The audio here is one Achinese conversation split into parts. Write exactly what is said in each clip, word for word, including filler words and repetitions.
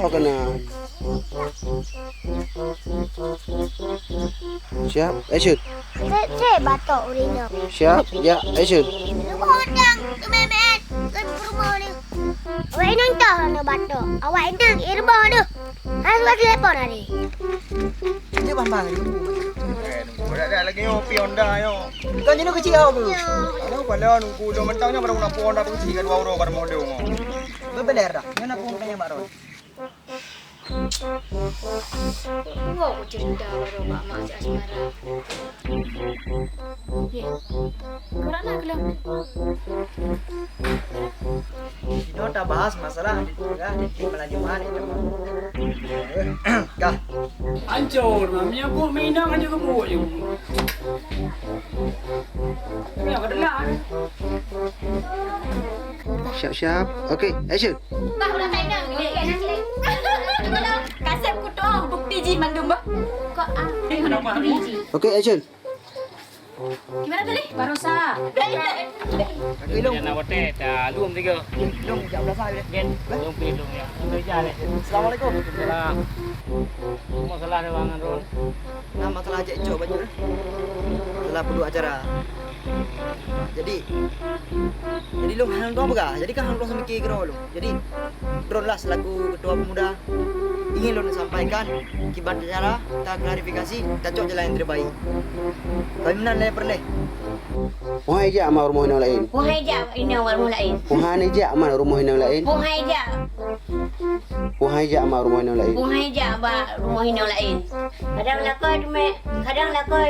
Keunan. Siap, action. Cek, cek batok ureueng nyoe. Siap, ya, action. Leubeh hodang, teumé-mé, keu peurumoh ni. Awak inong toh na batok. Awak inong ireubah deh. Hana surat telepon hari. Dia bang-bang ni. Eh, nunggu dah, dah lagi nyoe, pi Honda nyoe. Kau jenuh kecil kau tu. Kalau pada nunggu dong mentang nyoe baru nak Honda tu kecil kat dua orang kat rumah dia. Bebeler dah. Nyoe nak pun tanya Mak Ron. Woe, ku cerita baru bak mak si Asmara. Ye, kau nak na keulong? Inoe tabahas masalah di keluarga di malam Jumat ni. Kah? Hancur, mami aku minang aja ke buat je. Minang ke telan. Siap-siap. Okey, action. Bah, udah tak ada. Kaseb kutoh bukti jih mandum bah. Kok ah? Bukti jih. Okey, action. Gimana tadi? Barosa. Ilong. Nak hotel, dah lum tiga. Ilong, jam belas hari deh. Gen, lum pi lum ya. Kerja deh. Assalamualaikum. Salam. Cuma salah dia orang Ron. Nah, masalah cek cok baju. Masalah peuduek acara. Jadi, jadi lôn hana lôn peugah. Jadi kan hana lôn seumike keudroe lôn. Jadi, droeneuh lah selaku ketua pemuda ingin lôn sampaikan kiban cara ta klarifikasi, ta cok jalan yang terbaik. Tapi meunan lé peureuleh. Wahai jak ma rumoh inong laén. Wahai jak inong rumoh laén. Wahai jak ma rumoh inong laén. Wahai jak. Wahai jak ma rumoh inong laén. Wahai jak ba rumoh inong laén. Kadang lakoe teumé, kadang lakoe.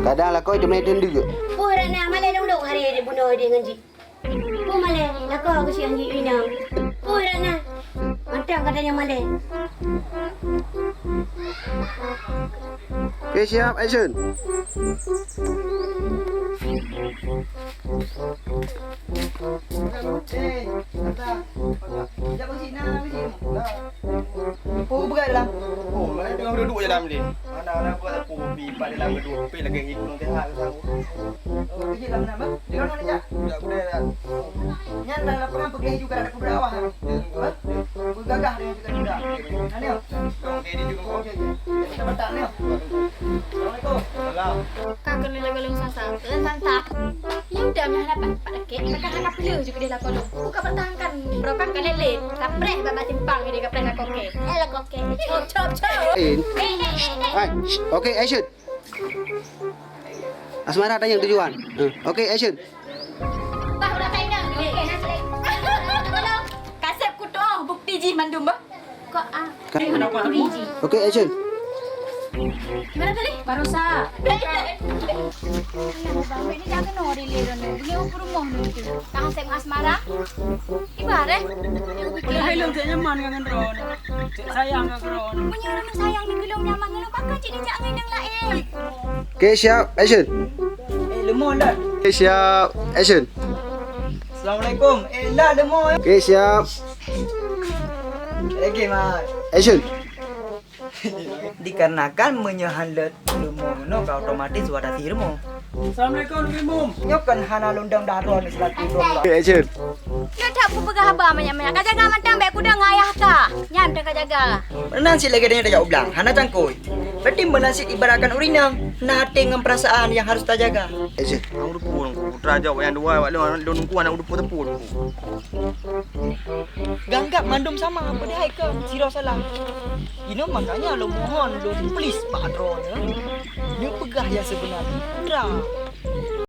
Kadang lakoe teumé teundeuk. Peue rana malée lôn-lôn hari dibunoe di ngon jih. Peue malée, lakoe keusian jih inong. Peue rana. Mantong katanya malée. Okey, siap, action. Oh, peugah dalam. Oh, mana tengah duduk dalam ni. Mana anak buat aku bi pat dalam dua pih lagi hidup nanti hak aku. Oh, kerja dalam nama? Di mana ni, Cak? Budak-budak dah. Nyan dalam lapangan pergi juga ada kuda awak. Hah? Bergagah dengan juga kuda. Nah, ni. Dong, dia juga. Okey, okey. Kita batal ni. Assalamualaikum. Salam. Ka keuneuk jaga lôn sasa. Lôn sasa. Ya udah, meuhana pat-pat lagèe, maka hana peuleuh ju keudeh lakoe lôn. Buka pertahankan, barokah ka lé-lé. Kapreh bak simpang jadi kapreh lakoe kèe. Eh, lakoe kèe. Cop, cop, cop. Eh. Hai, shh, okey, action. Asmara tanyong tujuan. Eh, okey, action. Bah, udah tanyong. Kaseb kutoh bukti jih mandum, bah. Kok, ah? Ka- Okey, action. Gimana tadi? Barosa. Alah, Bang, ini dah kena orang lelaki tu. Beli apa rumah ni tu? Tahan saya Asmara. Ibarat. Boleh hello, cek nyaman kan, Ron? Cek sayang kan, Ron? Punya orang sayang ni belum nyaman, kalau pakai cek dia jangan yang lain. Okey, siap. Action. Eh, lemah dah. Okey, siap. Action. Assalamualaikum. Eh, lah, lemah. Okey, siap. Lagi, Mat. Action. Dikarenakan meunyoe han leuet leumo meunoe ka otomatis wadah sihir mo. Assalamualaikum, Nabi Mum. Nyoe kan hana lôn dong daron selaku dong. Okey, action. Nyoe that kupeugah haba manyak-manyak. Ka jaga mantong bèk kudong ngon ayah ka. Nyan teuka jaga. Meunan cit lagèe tanyoe tajak u blang, hana cangkôi. Berarti meunan cit ibaratkan ureueng inong na até ngon peurasaan nyang harus tajaga. Action. Ureueng putra jaweueb nyang dua, awak lôn, lôn ku aneuk ureueng putra. Ganggab mandum sama, padahai kon sidroe salah. Inoe makanya lôn mohon, lôn please bak droeneuh, neupeugah nyang seubeuna. Putra.